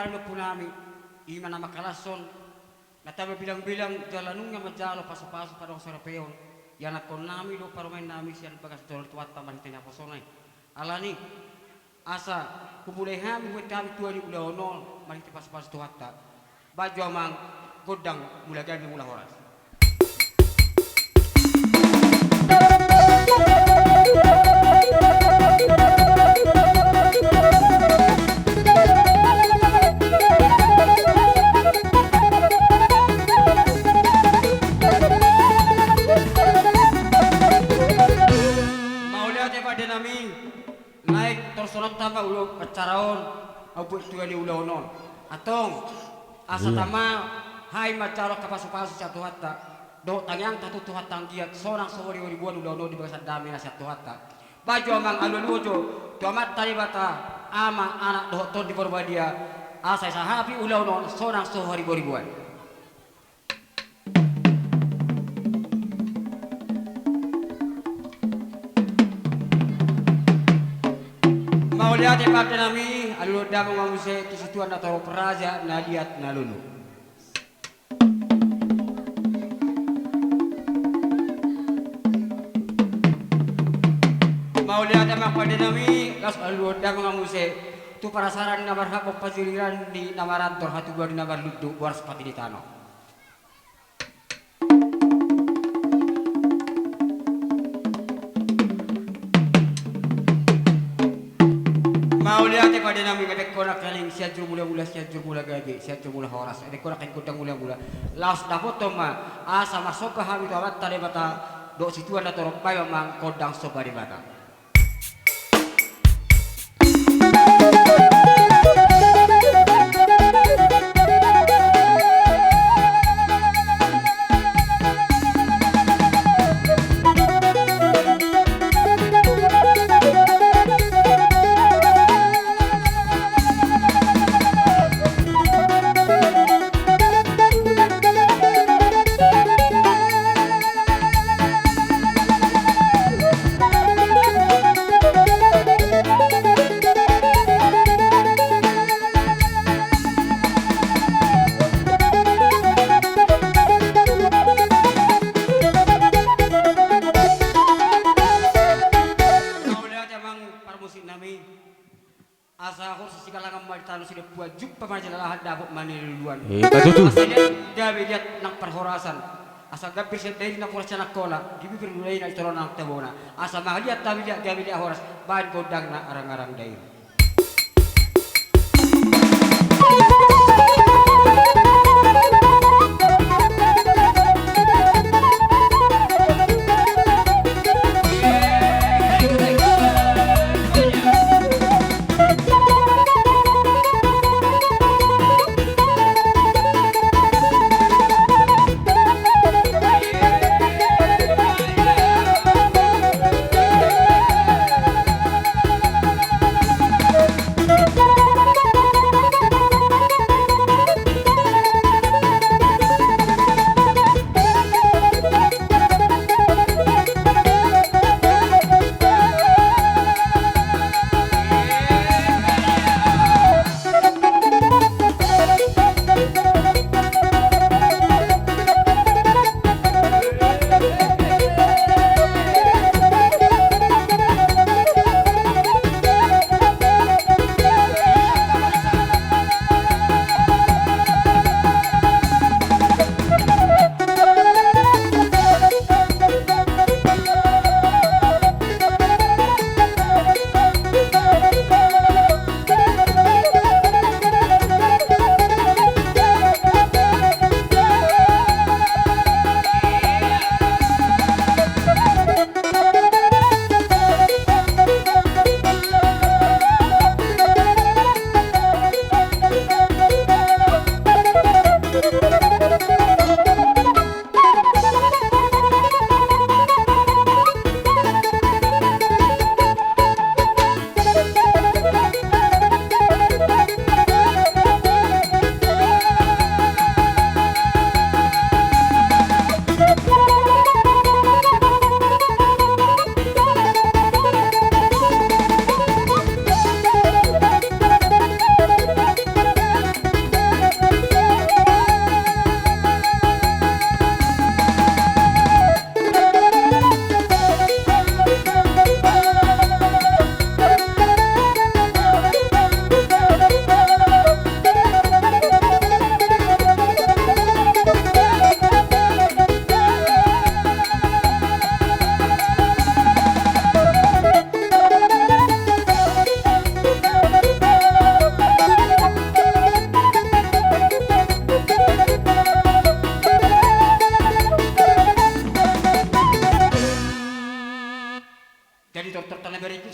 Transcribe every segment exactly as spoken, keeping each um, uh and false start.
Ompunami, ima na mangkalashon, na tabo bilang-bilang jala nunga manjalo pasu-pasu padong saripeon, ianakhon nami dohot parumaen nami sian bagasan joro ni Tuhanta marhite naposona i. Alani, asa humulai hami, huet hami tua ni ulaon on marhite pasu-pasu Tuhanta. Bahen jo amang gondang mula gabe mula horas. Mauliate pande nami. Naeng torus songon on tama ulaon acara on, abu tua ni ulaon on. Antong, asa tama hami manjalo angka pasu-pasu sian Tuhanta. Dohot tangiangta tu Tuhanta anggiat sonang so hori-hori boan ulaon on di bagasan dame na sian Tuhanta. Bahen jo amang alu-aluhon jo tu Amanta Debata, Ama, Anak dohot Tondi Porbadia, asa isahapi ulaon on sonang so hori-hori boan. Mauliate pande nami, alualuhon damang ma muse tu situan na torop, raja na liat na lolo. Mauliate ma pande nami, laos alualuhon damang ma muse tu parasaran na marhak pajuriran ni na marandor, hatubuan ni na marlundu, boras pati ni tano. Mauliate pande nami, nga dengkon nangkin sianjur mula-mula, sianjur mula gabe, sianjur mula horas, nga dengkon nangkin gondang mula-mula. Laos dapothon ma asa marsomba hami tu Amanta Debata dohot situan na torop, bahen ma amang gondang somba Debata. Mauliate amang parmusik nami. Asa horas sigalangan ma di tano sidempuan, jumpang ma di lahan, dapot ma di luluan. Eh, patutu. Asa liat gabe liat nang parhorasan. Asa gambir sian Dairi nang horas sian Angkola, di bibir ni Dairi nang di tonga nang tabona. Asa mangaliat hami liat gabe liat horas, bahen gondangna arang-arang Dairi.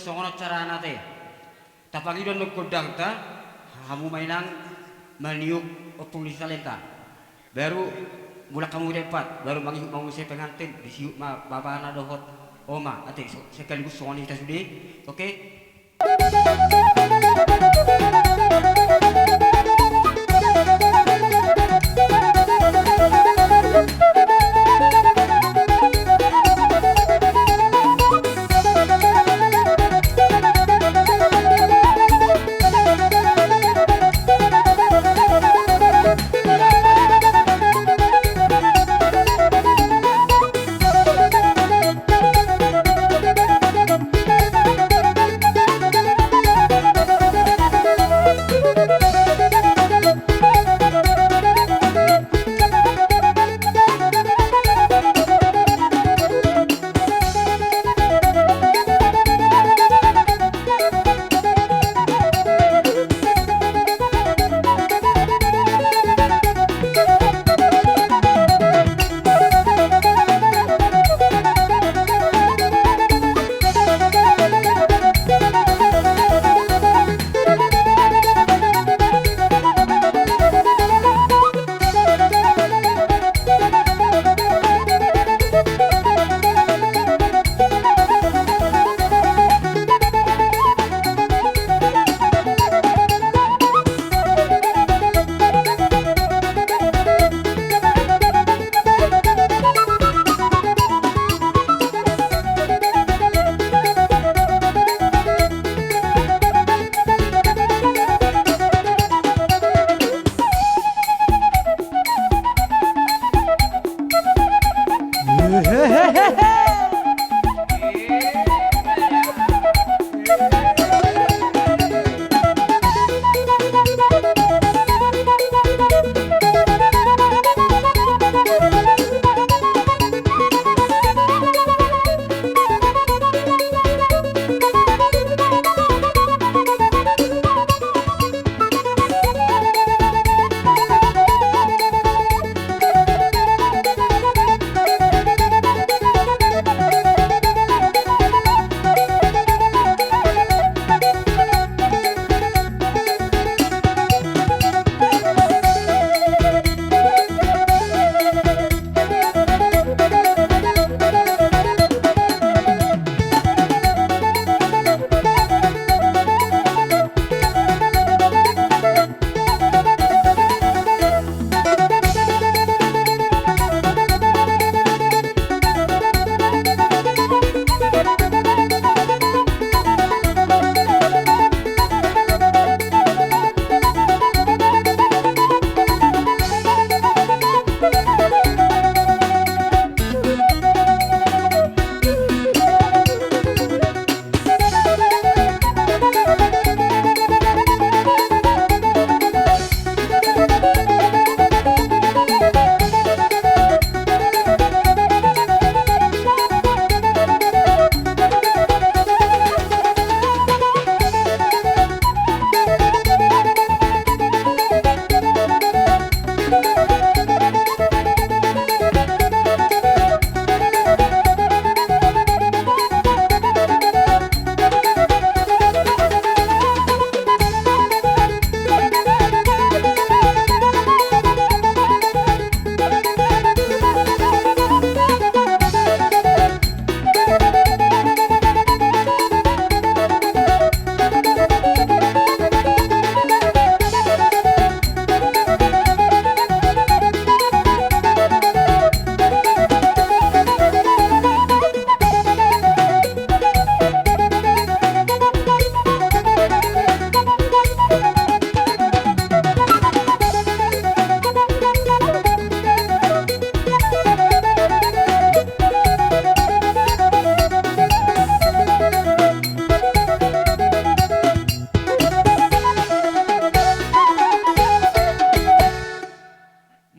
Songon on carana ate. Tapangido annon gondangta, hamu ma inang maniuk ompung ni si talenta. Baru mulak hamu di tempat, baru mangihut ma muse pengantin, disiuk ma bapana dohot oma, ate, so-, sekaligus songon i hita sude. Oke?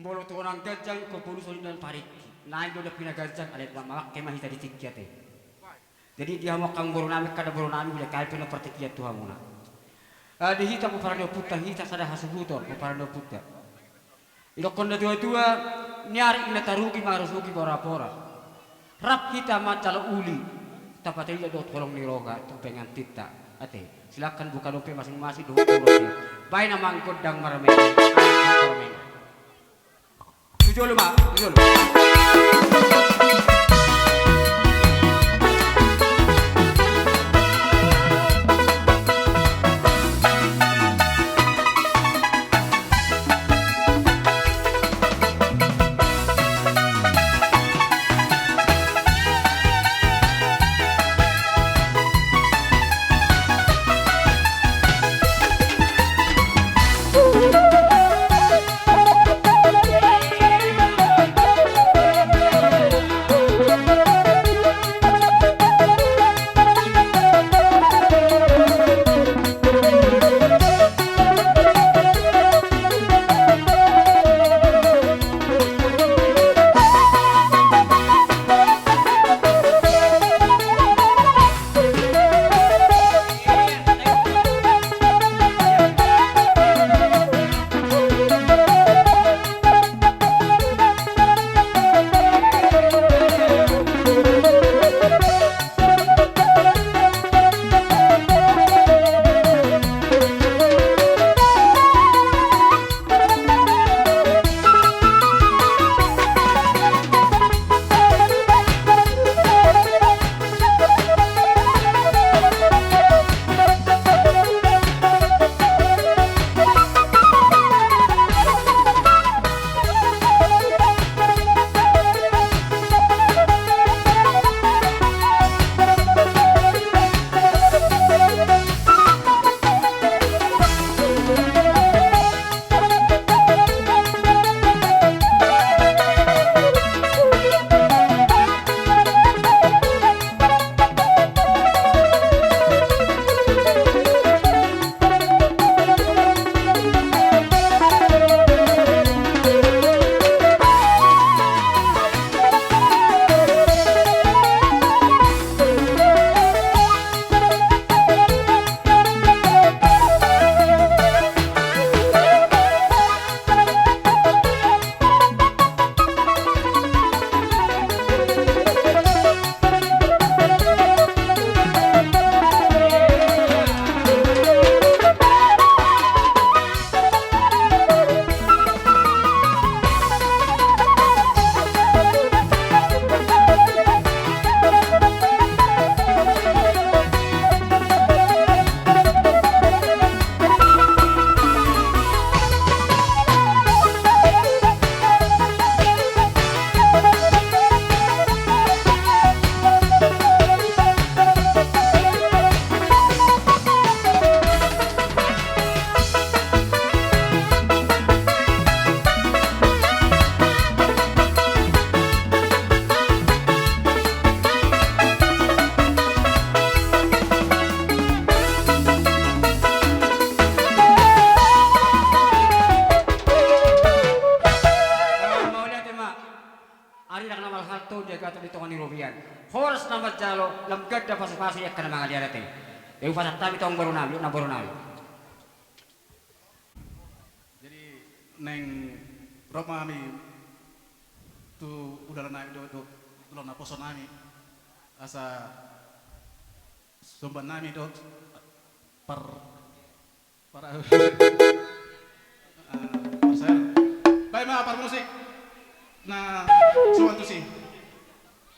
Molo tu holan ganjang, ingkon polusonnami paringki. Naeng do dampina ganjang, alai mamangke ma hita di tingki ate. Jadi di hamu angka boru nami, angka na boru nami, huida hami pe na partingkian tu hamuna. Ah, di hita pomparan ni ompunta, hita sada hasuhuton pomparan ni ompunta. Didokkon na tua-tua, niari inna tarugi mangarusugi pora-pora. Rap hita manjalo uli. Tapatei dohot holong ni roha tu pengantinta. Ate, silahkan buka dope masing-masing dohot ulos i. Baen amang gondang marmai. Marmai. Tu jolo ma, tu jolo. Mauliate ma. Ari ndang na malhal tu dia gatot di tonga ni robean. Horas na manjalo lam ganda pasupasu i angka na mangaliat ate. Ia hupasahat hami tong boru nami, na boru nami. Jadi naeng ro ma hami tu ulaon nami dohot, dohot ulaon naposo nami asa somba nami dohot par, par, ah, parsaer. Baen ma parmusik na suan tusi.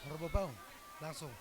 Horbo paung langsung.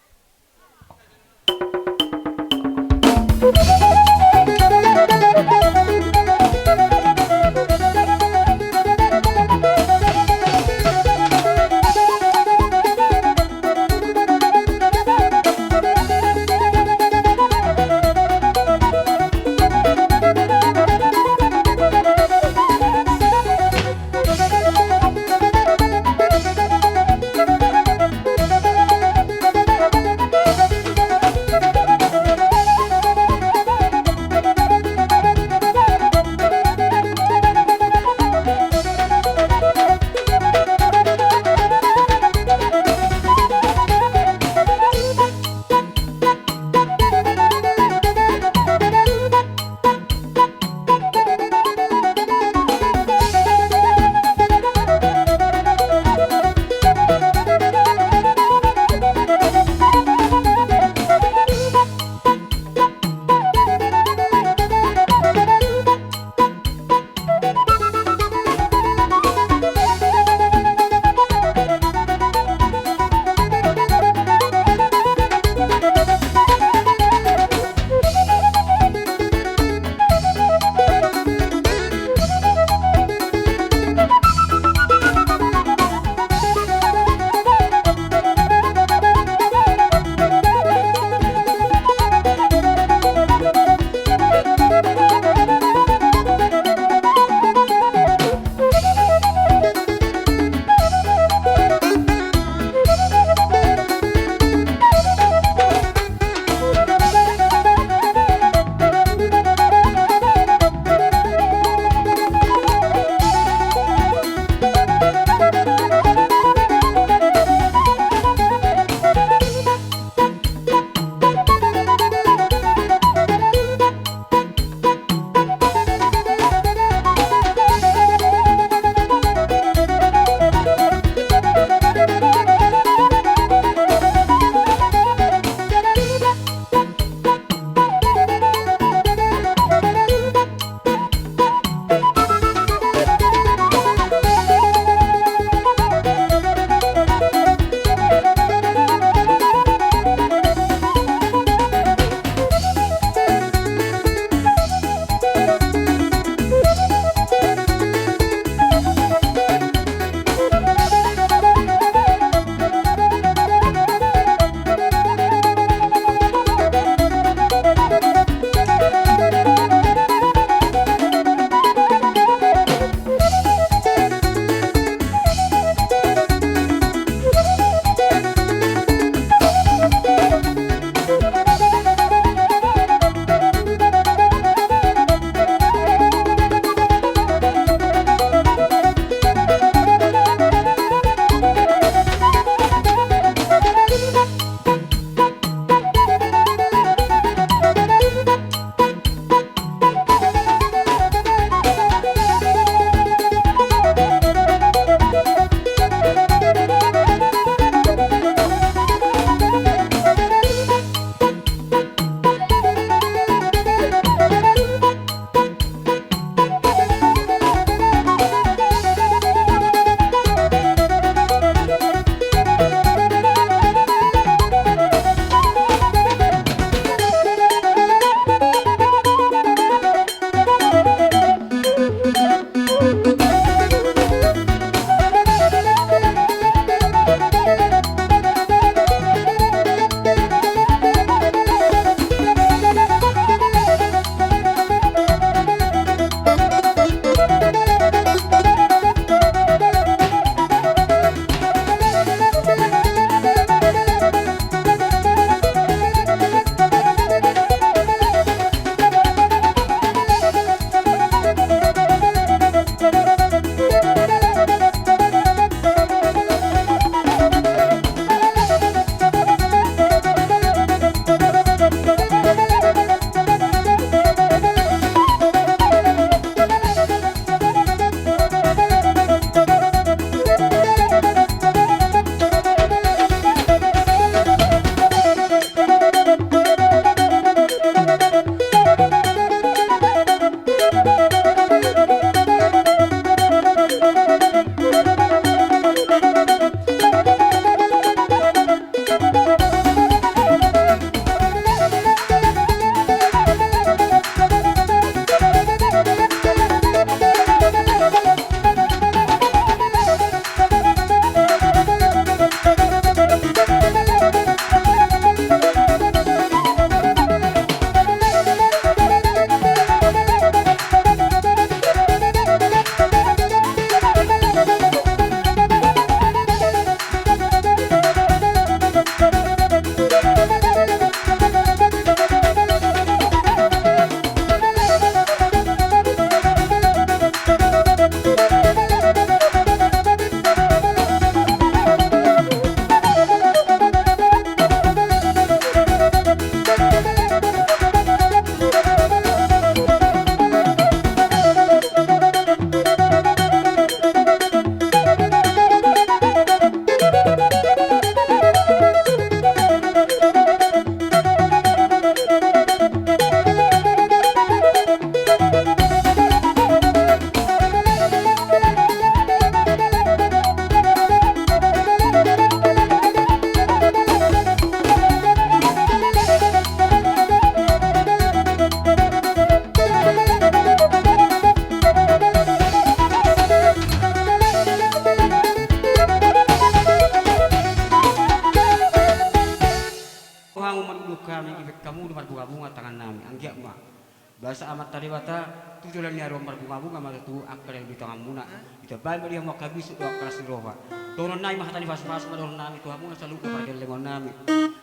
Basa Amanta Debata, tu joloan ni ari on marbungabunga ma tutu angka na di tanganmuna. Ditambai ma di hamu angka bisuk dohot angka las ni roha. Dohonon nami ma hata ni pasupasu ma dohonon nami tu hamuna saluhutna pargellengon nami.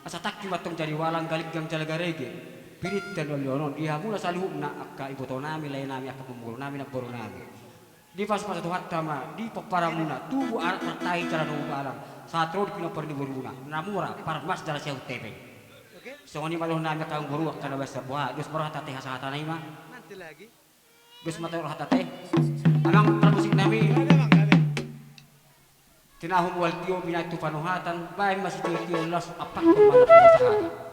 Asa tangki ma antong jadi walang, galinggang jala garege. Pirittan do lion on di hamuna saluhutna angka iboto nami, lae nami, angka pamboru nami, namboru nami. Dipasupasu Tuhanta ma di pomparanmuna, tubu anak martahi jala tubu balang, sahat ro di pinompar ni borumuna, na mura parmas jala siahut hepeng. Songon i ma dohonon nami angka amangboru, angka na basa boha, dos ma rohanta ate, hasahatana i ma. Dos ma rohanta ate. Amang parmusik nami. Tinahu mual tio, binahen tu panuhatan, bahen ma sitio-tio las, ampakkon ma na pinasahatan.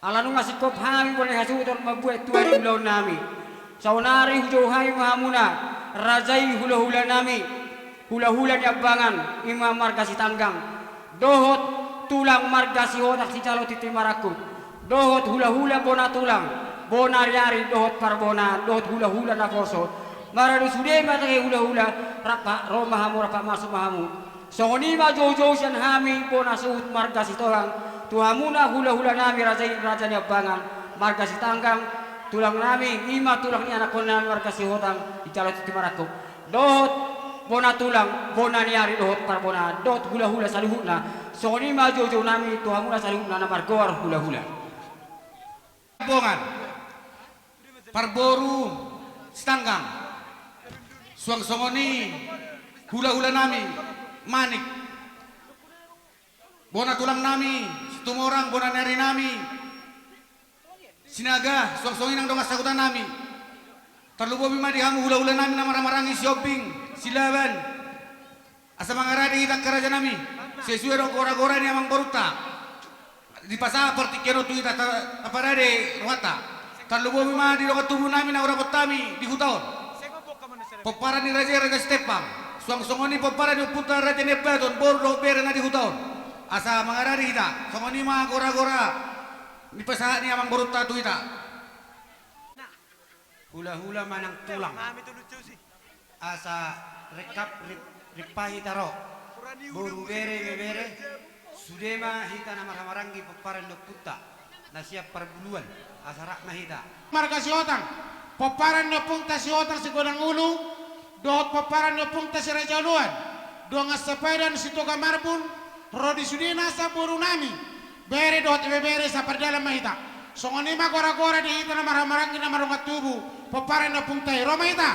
Ala nunga singkop hami bona ni hasuhuton mambuat tu ari ulaon nami. Saonari hujou hami ma hamuna, raja i hula-hula nami, hula-hula ni Ambangan, i ma marga Sitanggang, dohot tulang marga Sihotang sijalo tintin marangkup, dohot hula-hula bona tulang, bona ni ari dohot parbonaan, dohot hula-hula naposo. Maradu sude ma tahe hula-hula, rap ro ma hamu, rap masuk ma hamu. Songon i ma jou-jou sian hami bona suhut marga Sitohang tu hamuna hula-hula nami, raja i raja ni Ambangan, marga Sitanggang, tulang nami, i ma tulang ni anakkon nami marga Sihotang, sijalo tintin marangkup, dohot bona tulang, bona ni ari dohot parbonaan, dohot hula-hula saluhutna. Songon i ma jou-jou nami tu hamuna saluhutna na margoar hula-hula. Bongan. Parboru Sitanggang. Suang songon i hula-hula nami, Manik. Bona tulang nami, Situmorang, bona ni ari nami, Sinaga, suang songon i nang dongan sahuta nami. Tarlumobi ma di hamu hula-hula nami na marhaha-maranggi, Sihombing, Silaban. Asa mangarade hita angka raja nami, sesuai dohot gora-gora ni amangborunta. Dipasahat partingkian on tu hita, ta-, taparade rohanta. Tarlumobi ma di dongan tubu nami na hurang hami di huta on. Pomparan ni raja i Raja Sitempang. Suang songon i pomparan ni ompunta Raja Nembaton, boru dohot bere na di huta on. Asa mangarade hita. Songon i ma gora-gora dipasahat ni amangborunta tu hita. Hula-hula manang tulang. Asa rengkap ri-, rimpahi taro. Boru, bere, ibebere, sude ma hita na marhaha-maranggi pomparan ni ompunta na sian parbuluan, asa rap ma hita. Marga Sihotang, pomparan ni ompunta Sihotang Sigodang Ulu, dohot pomparan ni ompunta Siraja Oloan, dongan sapadan Sitoga Marbun, ro di sude nasa boru nami, bere dohot ibebere, sapardalan ma hita. Songon i ma gora-gora di hita na marhaha-maranggi na mardongan tubu, pomparan ni ompunta i, ro ma hita.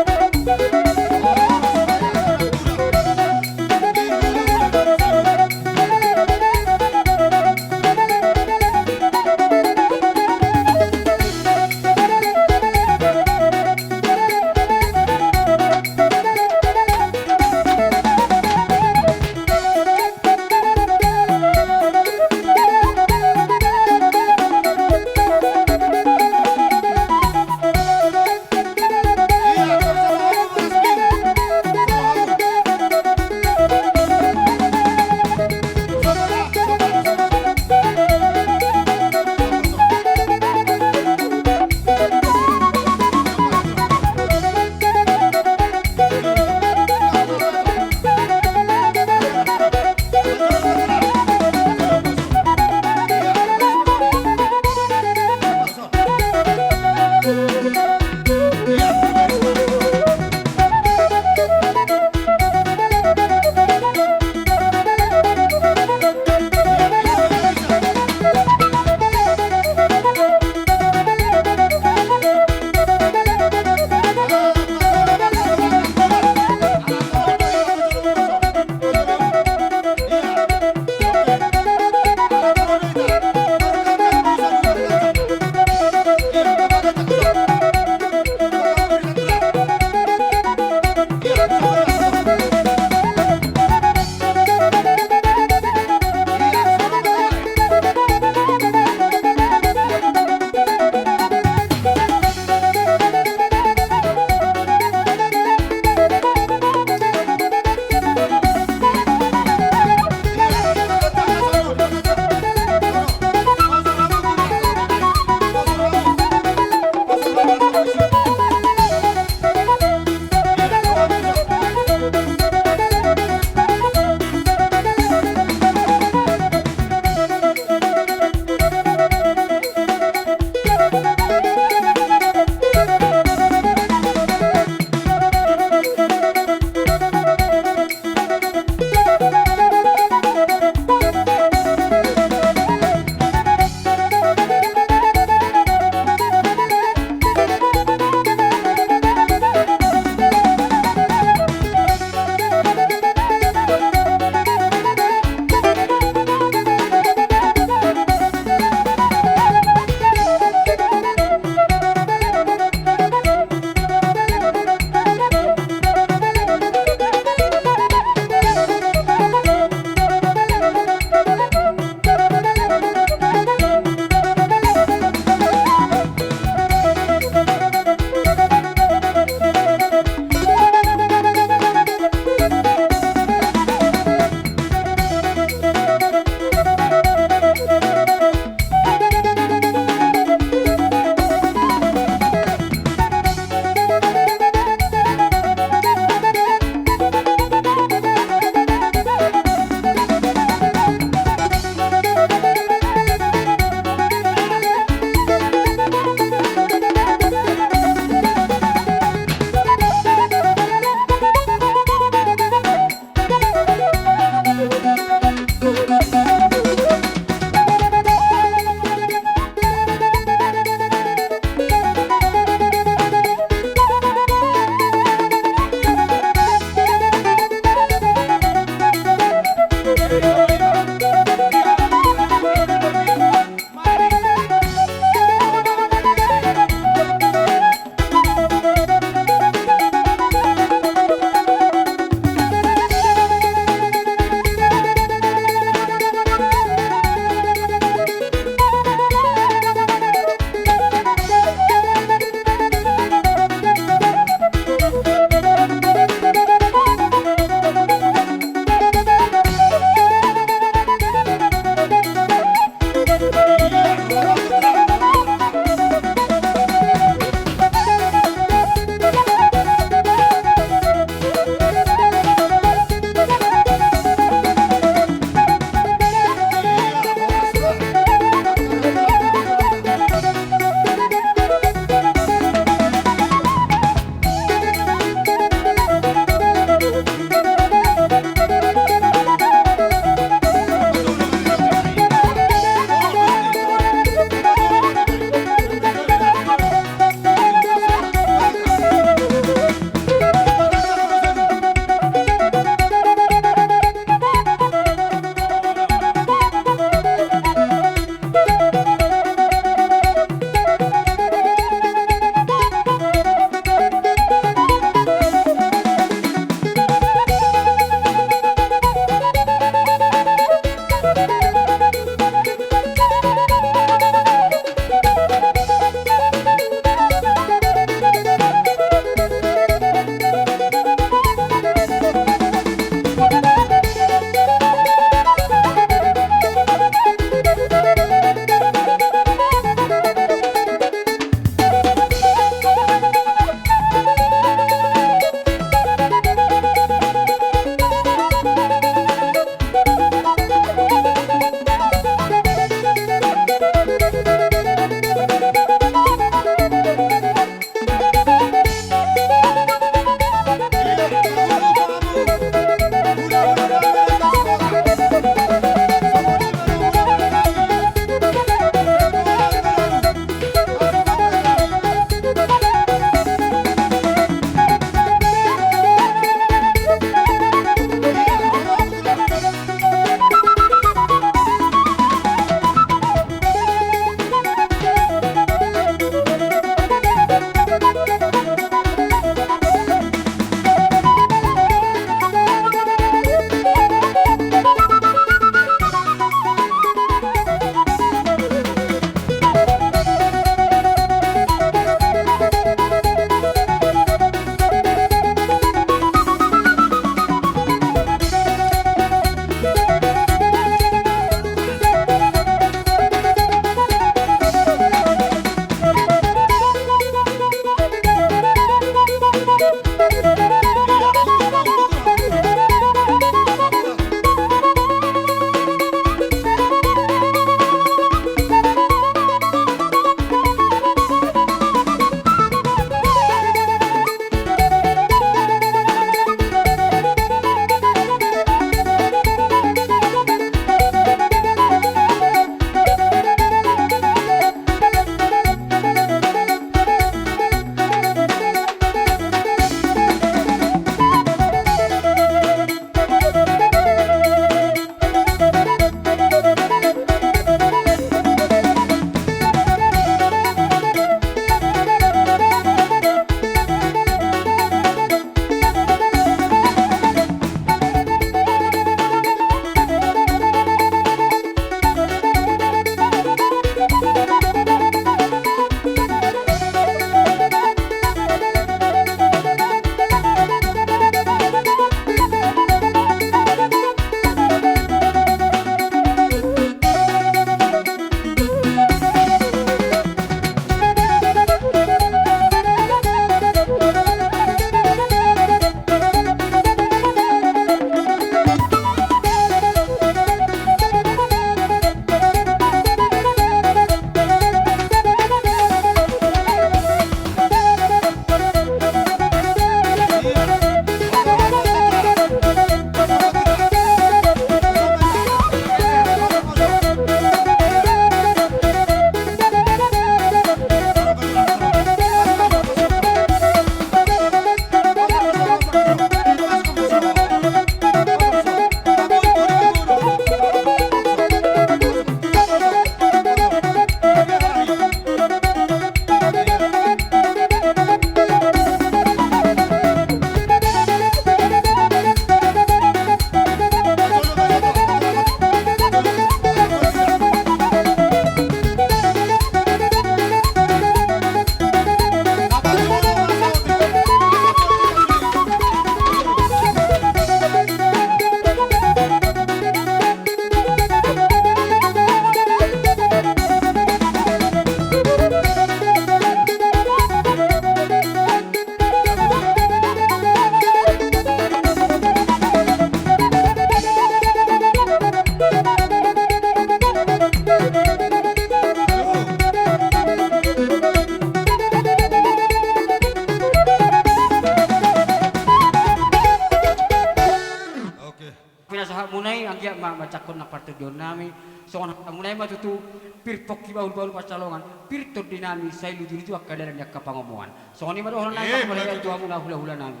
manjangkon nang partondionnami. Songon hatamuna i ma tutu, pir pongki bahulbahul pansalongan, pir tondinami sai lujuruju angka dalan ni angka pangomoan. Songon i ma dohononnami. Eh, ma tutu. Mauliate tu hamuna hulahulanami.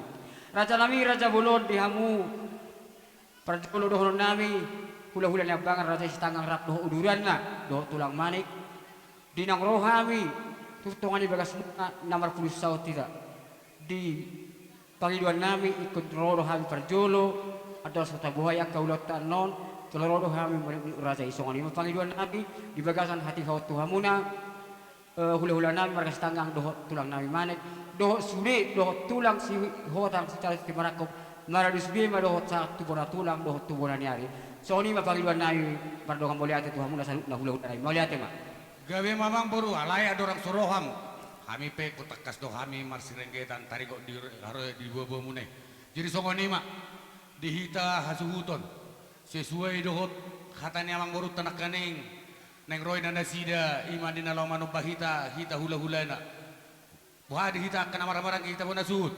Rajanami, raja bolon di hamu parjolo dohononnami, hulahula ni Ambangan, Raja Sitanggang rap dohot uduranna dohot tulang Manik. Di naung ro hami tu tonga ni bagasmuna na marpudun saut hita. Di pangidoannami ingkon ro do hami parjolo, andorang so taboahai angka ulaonta annon, jolo ro do hami maniukniuk raja i. Songon i ma pangidoannami di bagasan hatihaon tu hamuna, eh, hulahulanami marga Sitanggang dohot tulangnami Manik, dohot sude dohot tulang Sihotang Sijalo Sitimarangkup, maradu sude ma dohot sahat tu bona tulang dohot tu bona ni ari. Songon i ma pangidoannami, mardongan mauliate tu hamuna saluhutna hulahulanami. Mauliate ma. Gabe ma amang boru, alai andorang so ro hamu, hami pe ingkon tangkas do hami marsirenggetan taringot di haroe di boaboamuna i. Jadi songon i ma di hita hasuhuton, sesuai dohot hata ni amang borunta nangkaning, naeng ro i nasida, i ma di na laho manomba hita, hita hulahulana. Boha di hita angka na marhahamaranggi hita bona suhut?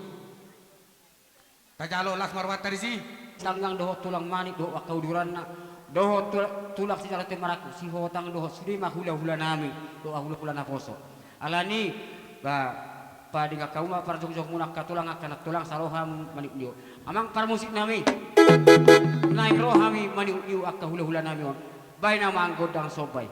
Tajalo las marbanta disi. Sitanggang dohot tulang Manik dohot angka uduranna, dohot tul-, tulang Sijalo Sitimarangkup, Sihotang dohot sude ma hulahulanami dohot hulahula naposo. Alani, ba, padenggan hamu ma parjongjongmuna angka tulang, angka nantulang, sai ro hami maniukniuk. Amang parmusiknami, naeng ro hami maniukniuk angka hulahulanami on. Bahen ma amang gondang somba i.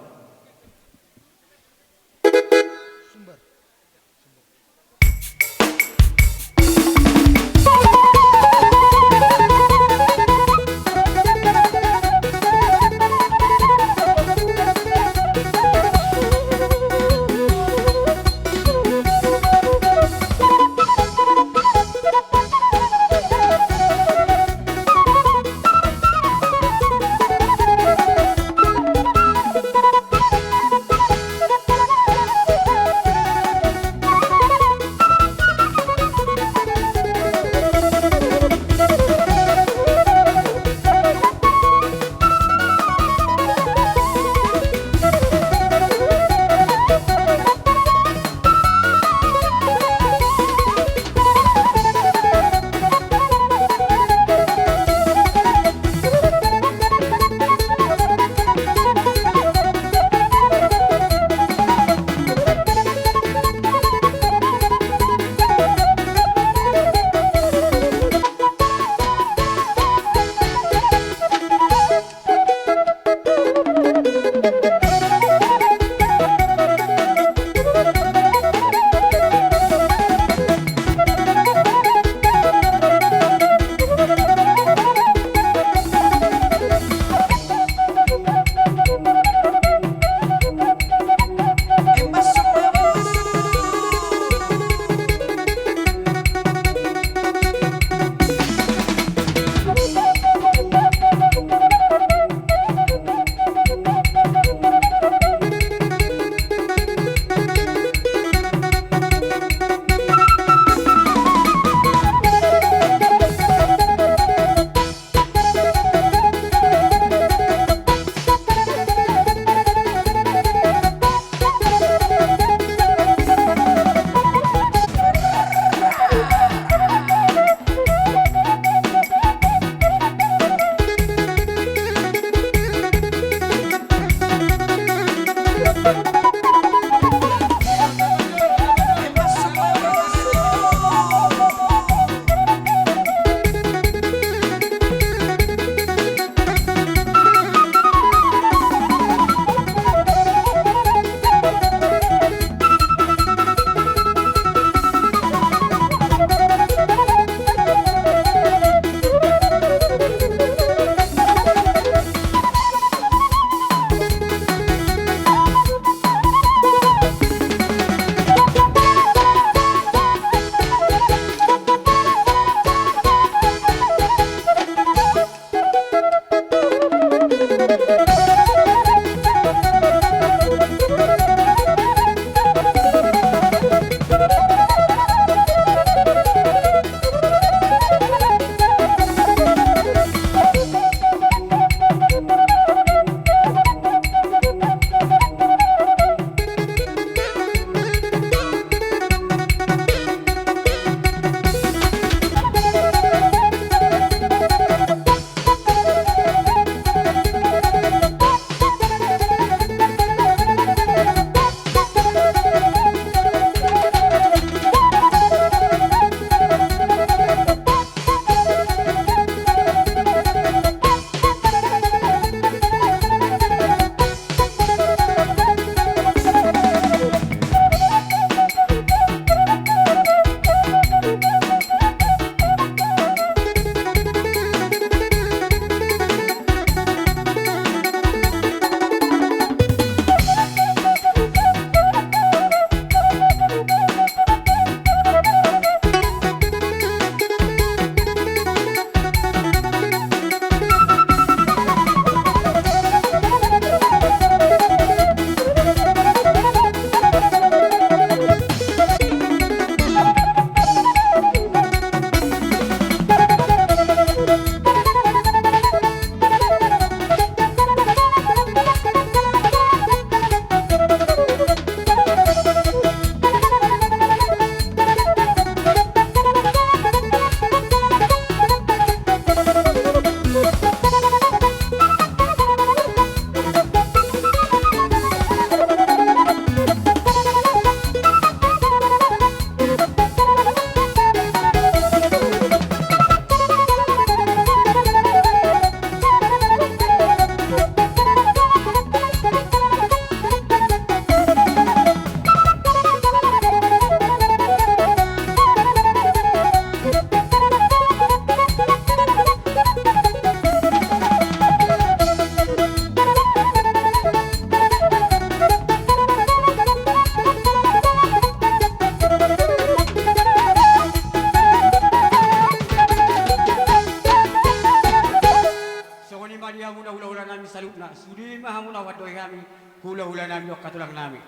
Hula-hula nami dohot angka tulang nami.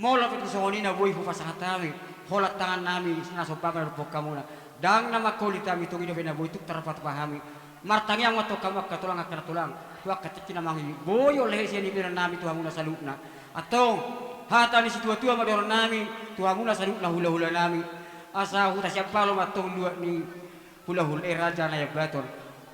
Molo pe tung songon i na boi hupasahat hami holan tangan nami na somba na dompok hamuna. Ndang na mangholit hami, tung i dope na boi tung tarpatupa hami. Martangiang ma antong hamu angka tulang, angka na tulang, tu angka tingki na mangihut. Boi on lehe sian ibenon nami tu hamuna saluhutna. Antong, hata ni situa-tua ma dohonon nami tu hamuna saluhutna hula-hula nami. Asa hutasiambalo ma antong luat ni hula-hula, eh, raja na i ambaton.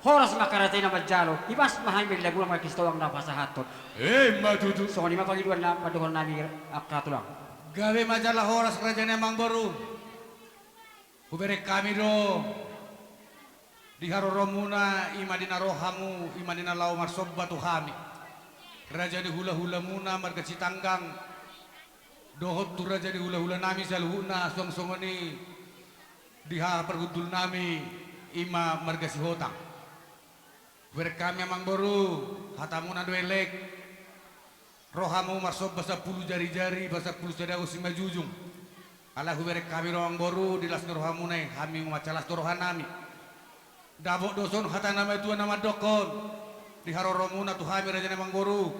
Horas ma angka raja i na manjalo, tipas ma hami bahen lamuna marga Sitohang na pasahathon. Emma tutu. Songon i ma pangidoan na pandohan nami angka tulang. Gabe ma jala horas raja ni amangboru. Hubereng hami do di haroromuna, i ma di na ro hamu, i ma di na laho marsomba tu hami, raja ni hula-hulamuna marga Sitanggang, dohot tu raja ni hula-hula nami saluhutna, songon-songon i di haha parhundul nami, i ma marga Sihotang. Hubereng hami amangboru, hatamuna do elek. Ro hamu marsomba sampulu jari-jari, pasampulu sada on simanjujung. Alai hubereng hami do amangboru, di las ni rohamuna i, hami ma mansai las do roha nami. Dapot do son hata na matua na mandokkon di haroromuna tu hami raja ni amangboru.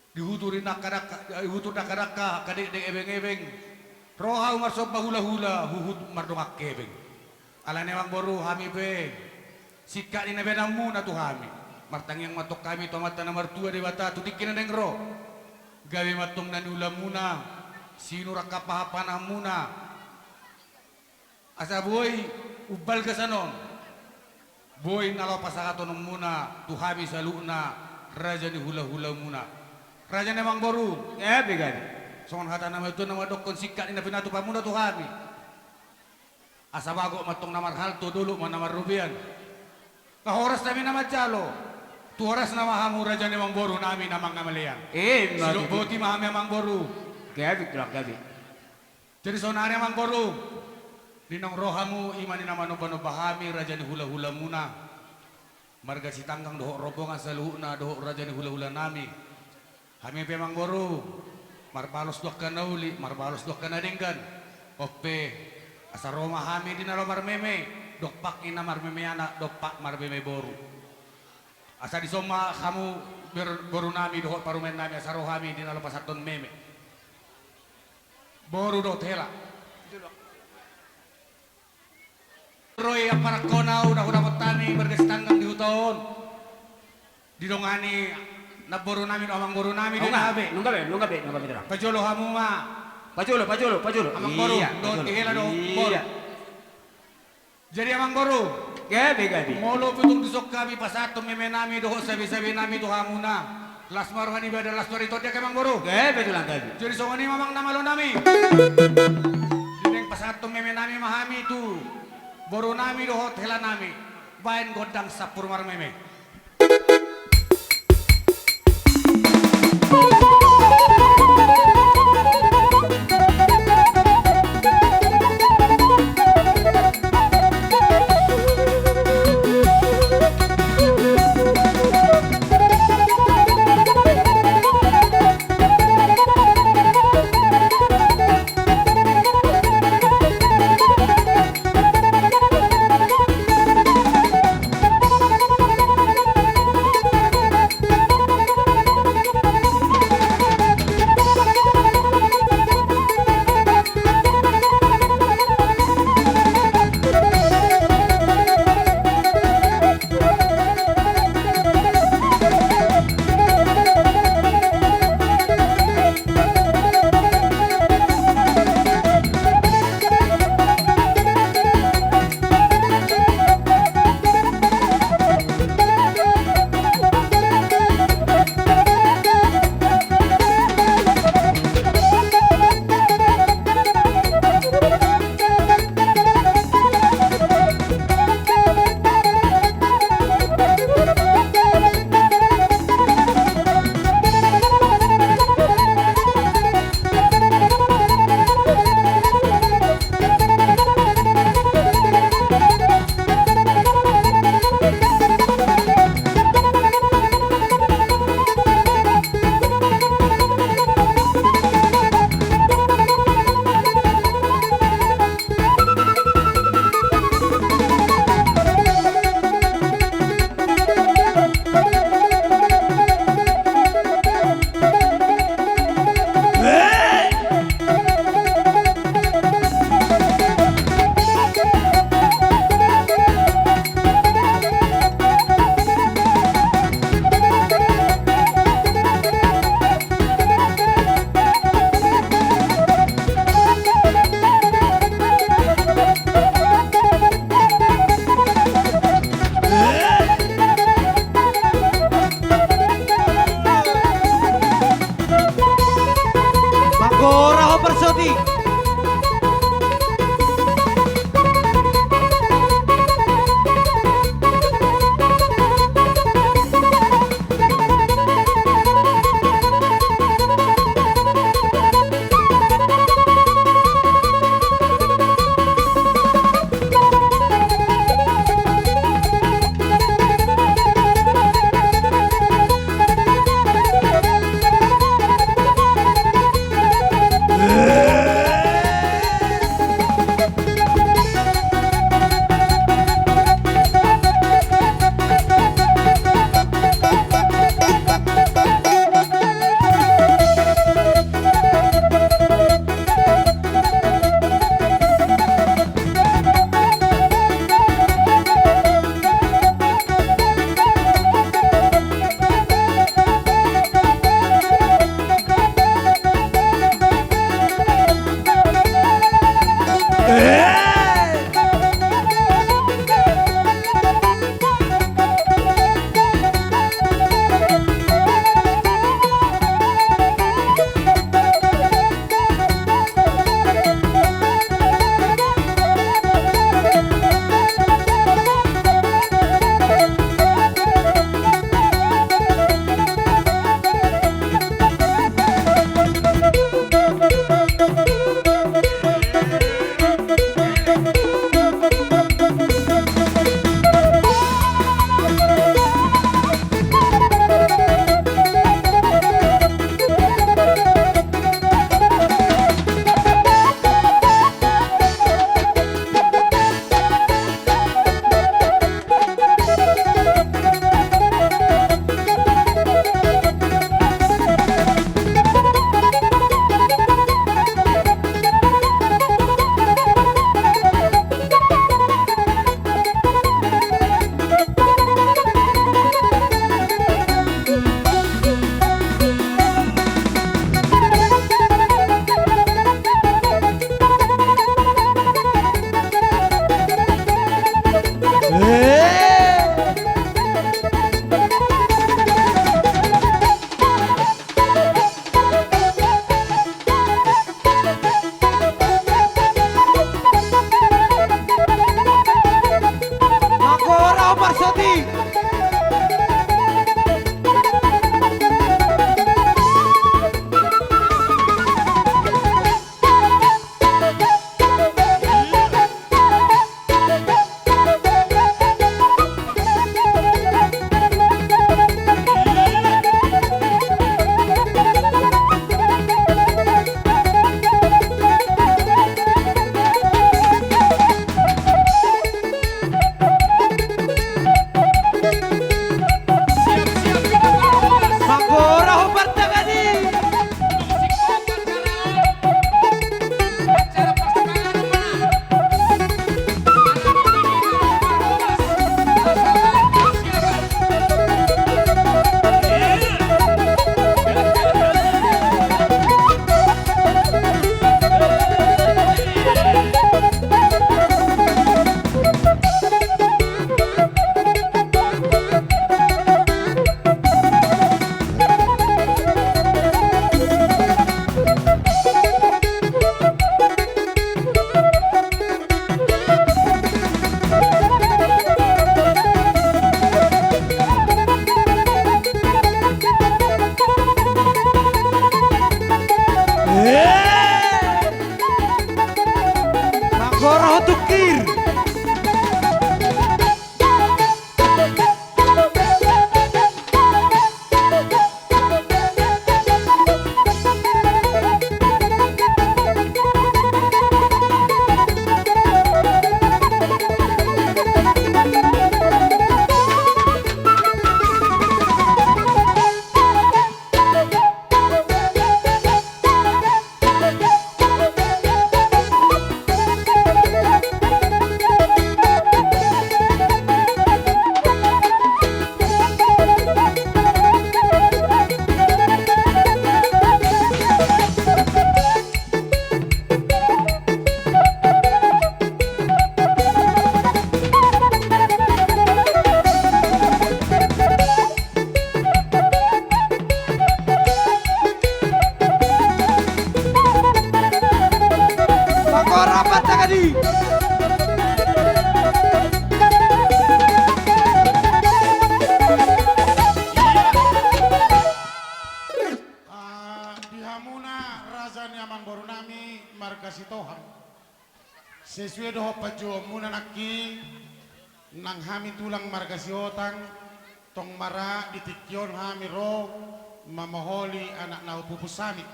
Di hutu ni dakka-dakka, eh, hutu dakka-dakka, angka dekdek ebeng-ebeng. Ro hamu marsomba hula-hula, huhut mardongan hepeng. Alani amangboru, hami pe singkat ni na baenonmuna tu hami. Martangiang ma antong hami tu Amanta na martua Debata tu tingki na naeng ro. Gabe ma antong na niulamuna, sinur angka pahan-pahanmuna. Asa boi umbalga sian on, boi na laho pasahatonmuna tu hami saluhutna raja ni hula-hulamuna. Raja ni amangboru. Gabe, gabe. Songon hata na matua na mandokkon, singkat ni na pinatupamuna tu hami. Asa bagot ma antong na marhalto, dolok ma na marrobean. Nga horas hami na manjalo. Tu horasna ma hamu raja ni amangboru nami na mangamalean. Emma tutu. Sidok boti ma hami amangboru. Gabe, tulang, gabe. Jadi saonari amangboru, di naung ro hamu, i ma di na manomba-nomba hami raja ni hula-hulamuna marga Sitanggang dohot rombongan saluhutna dohot raja ni hula-hula nami. Hami pe amangboru, marbalos do angka na uli, marbalos do angka na denggan. On pe, asa ro ma hami di na laho marmeme, dompak i na marmeme anak, dompak marmeme boru. Asa dison ma hamu ber-, boru nami dohot parumaen nami, asa ro hami di na laho pasahathon meme. Boru dohot hela. Ro i amparangkon au na hudapot hami marga Sitanggang di huta on. Didongani namboru nami dohot amangboru nami do. Nunga be, nunga be, nunga be, nunga be, tulang. Pajolo hamu ma. Pajolo, pajolo, pajolo. Amangboru, iya, dohot pajolo. Di hela dohot boru. Iya. Jadi amangboru. Gabe, gabe. Molo pe tung dison hami pasahathon meme nami dohot sabe-sabe nami tu hamuna, las ma roha ni badan, las ma roha ni tondi, angka amangboru. Gabe, tulang, gabe. Jadi songon i ma amang na malo nami. Di naeng pasahathon meme nami ma hami tu boru nami dohot hela nami. Baen gondang sampur marmeme. Koro tungkir. Mangkorap antangani. Ah, di hamuna raja ni amangboru nami marga Sitohang. Sesuai dohot panjouonmuna nangkin, nang hami tulang marga Sihotang, tong ma ra di tingki on hami ro mamaholi anak na hupupus hami.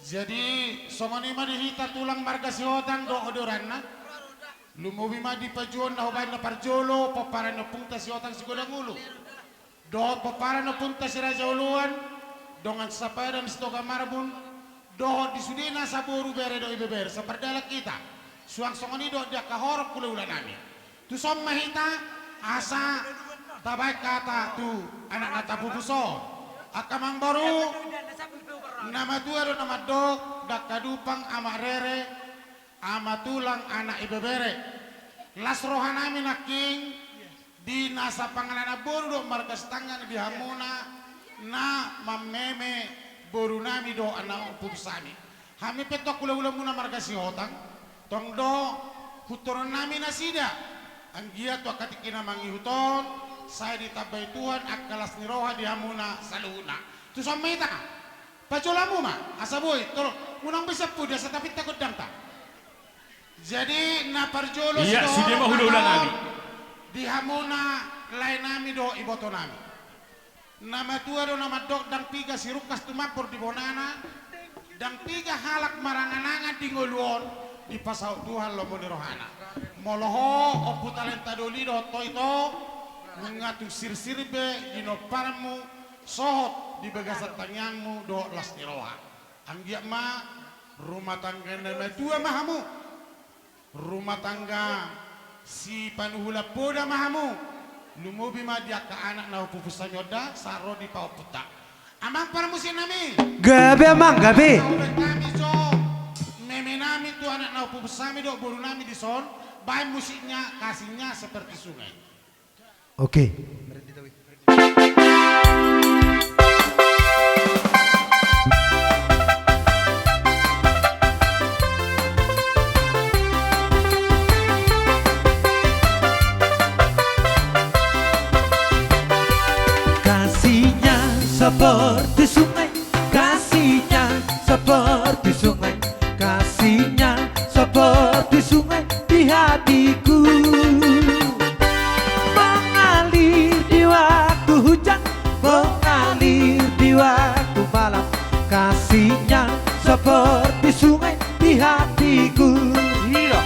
Jadi, songon i ma di hita tulang marga Sihotang dohot di oranna. Lumobi ma di panjouon na hubaen na parjolo, pomparan ni ompunta Sihotang Sigodang Ulu. Dohot pomparan ni ompunta Si Raja Oloan, dongan sapadan Sitoga Marbun, dohot di sude nasa boru bere dohot ibebere, sapardalan hita. Suang songon i dohot di angka horong hulahula nami. Tuson ma hita, asa tabaen hata tu anak na tapupus on. Angka amangboru, na matua do na mandok, ndang hadumpang amak rere, ama tulang anak ibebere. Las roha nami nangkin, di nasa pangalanan boru dohot marga Sitanggang di hamuna na mameme boru nami dohot anak na hupupus hami. Hami pe tong hulahula muna marga Sihotang, tong do hutoron nami nasida. Anggiat tu angka tingki na mangihut on, sai ditambai Tuhan angka las ni roha di hamuna saluhutna. Tuson ma hita. Pajolo hamu ma, asa boi, tolong, unang boi sian pudi, asa tapinta gondangta. Jadi, na parjolo, iya, sude ma hulahula nami. Di hamuna lae nami dohot iboto nami. Na matua do na mandok, ndang piga sirungkas tumambor di bonana, ndang piga halak marangan-angan di ngolu on, dipasaut Tuhan lomo ni rohana. Molo ho, Ompu Talenta Doli dohot ho ito, nunga tung sirsir be ginomparmu, sohot di bagasan tangiangmu dohot las ni roha. Anggiat ma rumah tangga na matua ma hamu. Rumah tangga sipanuhulan poda ma hamu. Lumobi ma di angka anak na hupupus hami on da, sahat ro di pahompunta. Amang parmusik nami. Gabe amang, gabe. Meme nami tu anak na hupupus hami dohot boru nami dison, baen musiknya, Kasihnya Seperti Sungai. Oke. Kasihnya seperti sungai, kasihnya seperti sungai, kasihnya seperti sungai di hatiku. Mengalir di waktu hujan, mengalir di waktu malam, kasihnya seperti sungai di hatiku. Iya.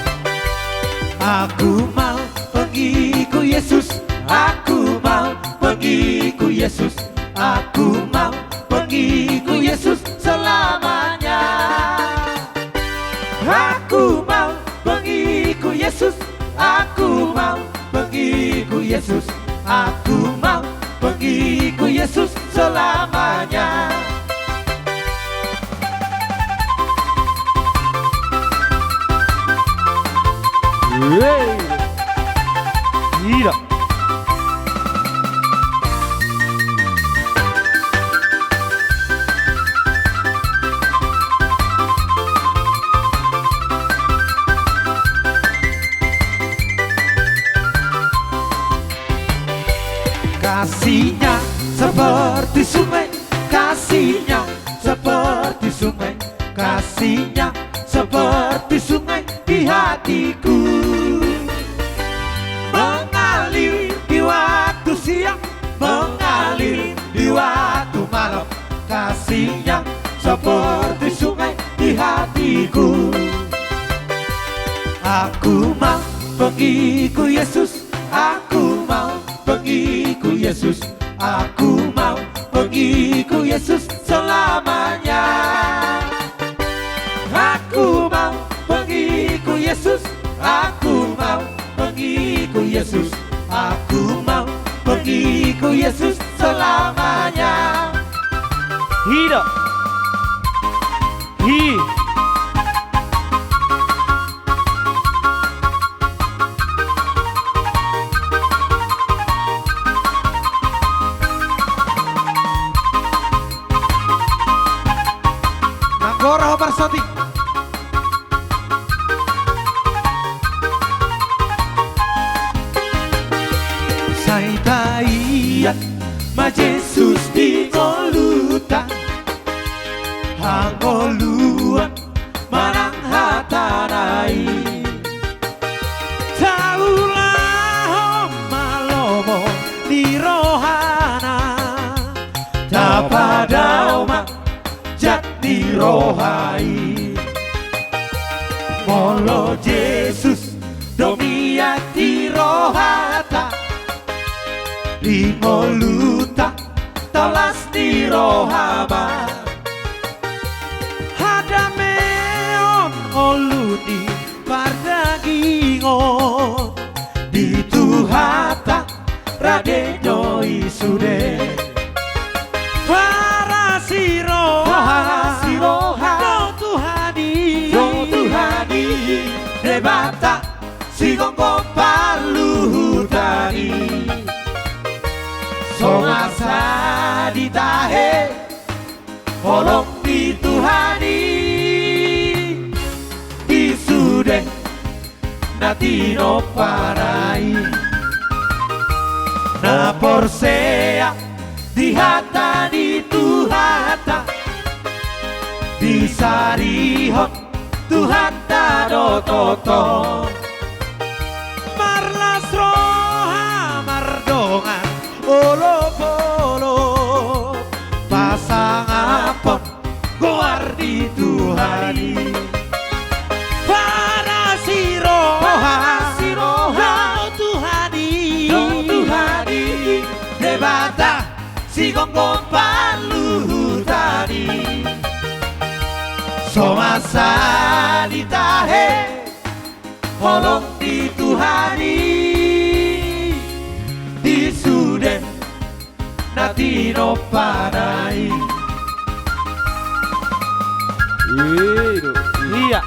Aku mau pengikut Yesus, aku mau pengikut Yesus, aku mau pengikut Yesus selamanya. Aku mau pengikut Yesus, aku mau pengikut Yesus, aku mau pengikut Yesus selamanya. Hei. Gila. Kasihnya seperti sungai, kasih hatiku. Mengalir di waktu siang, mengalir di waktu malam, kasih-Nya seperti sungai di hatiku. Aku mau mengikut Yesus, aku mau mengikut Yesus, aku mau mengikut Yesus selamanya. Aku mau mengikut Yesus, aku mau mengikut Yesus, aku mau mengikut Yesus selamanya. Hidup. Hi. Nanggora ho marsotik. Sai taian ma Jesus di ngolunta, hangoluan manang hatana i. Taulahon ma lomo ni rohana, tapadao ma jat ni roha i. Molo Jesus do mian di rohata, di ngolunta tau las ni roha ma. Hadameon ngolu ni pardagingon, di Tuhanta rade do i sude. Parasi roha, parasi roha do Tuhan i, do Tuhan i, Debata sigomgom parluhutan i. So masa ditahe holong ni Tuhan i di sude na tinompana i. Na porsea di hata ni Tuhanta, disarihon Tuhanta do tongtong. Marlas roha mardongan olopolop, pasangaphon goar ni Tuhan i. Parasi roha, parasi roha do Tuhan i, do Tuhan i, Debata sigomgom parluhutan i. So masa ditahe holong ni Tuhan i di sude na tinompana i. Iya.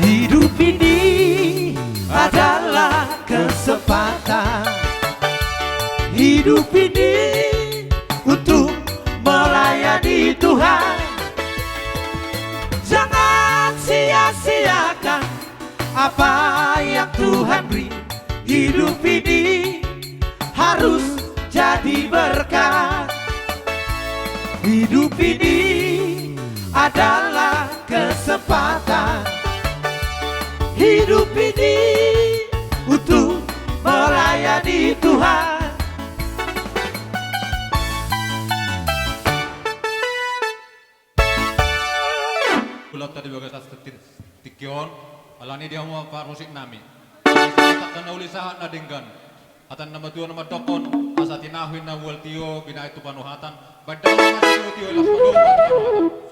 Hidup ini adalah kesempatan. Hidup ini untuk melayani Tuhan. Jangan sia-siakan apa yang Tuhan beri. Hidup ini harus jadi berkat. Hidup ini adalah kesempatan. Hidup ini untuk melayani Tuhan. Ulang tadi bagas tingki on, alani dia ma parmusik nami. Sahat na uli sahat na denggan. Hata ni na matua na mandokkon, asa tinahu i na mual tio, binahen tu panuhatan, bahen dalan ma tio, tio i las padomu tu panuhatan.